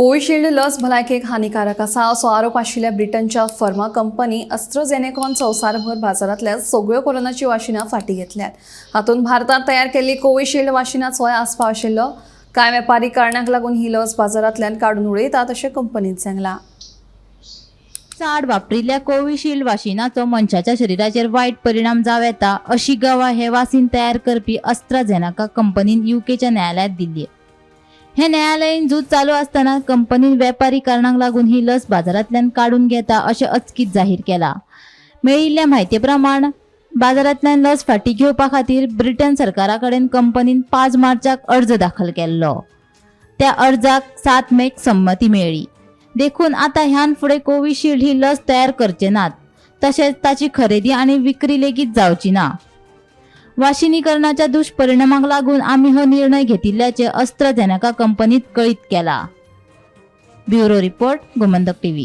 Covishield लस भलायकेक हानिकारक आसा असो आरोप आशिल्ल्या ब्रिटनच्या फर्मा कंपनी अस्ट्रोझेनेकॉन संवसारभर बाजारांतल्या सगळ्यो कोरोनाची वाशिनां फाटीं घेतल्यात. हातूंत भारतांत तयार केल्ली कोविशिल्ड वाशिनाचोय आस्पाव आशिल्लो. कांय वेपारी कारणांक लागून ही लस बाजारांतल्यान काडून उडयतात अशें कंपनीन सांगलां. आड वापरिल्ल्या कोविशिल्ड वाशिनाचो मनशाच्या शरिराचेर वायट परिणाम जावं येता अशी गवाय हें वासीन तयार करपी अस्ट्राझेनाका कंपनीन युकेच्या न्यायालयांत दिल्ली. हे न्यायालयीन झूज चालू आसतना कंपनीन वेपारी कारणांक लागून ही लस बाजारांतल्यान काडून घेता अशें अचकीत जाहीर केलां. मेळिल्ल्या म्हायती प्रमाण बाजारांतल्यान लस फाटीं घेवपा खातीर ब्रिटन सरकारा कडेन कंपनीन 5 मार्चाक अर्ज दाखल केल्लो. त्या अर्जाक 7 मेक संमती मेळ्ळी. देखून आतां ह्यान फुडें कोविशिल्ड ही लस तयार करचे नात, तशेंच ताची खरेदी आनी विक्री लेगीत जावची ना. वाशिनीकरणाच्या दुष्परिणामाक लागून आमी हो निर्णय घेतिल्ल्याचें अस्ट्राझेनेका कंपनीत कळीत केला. Bureau report, Gomantak TV.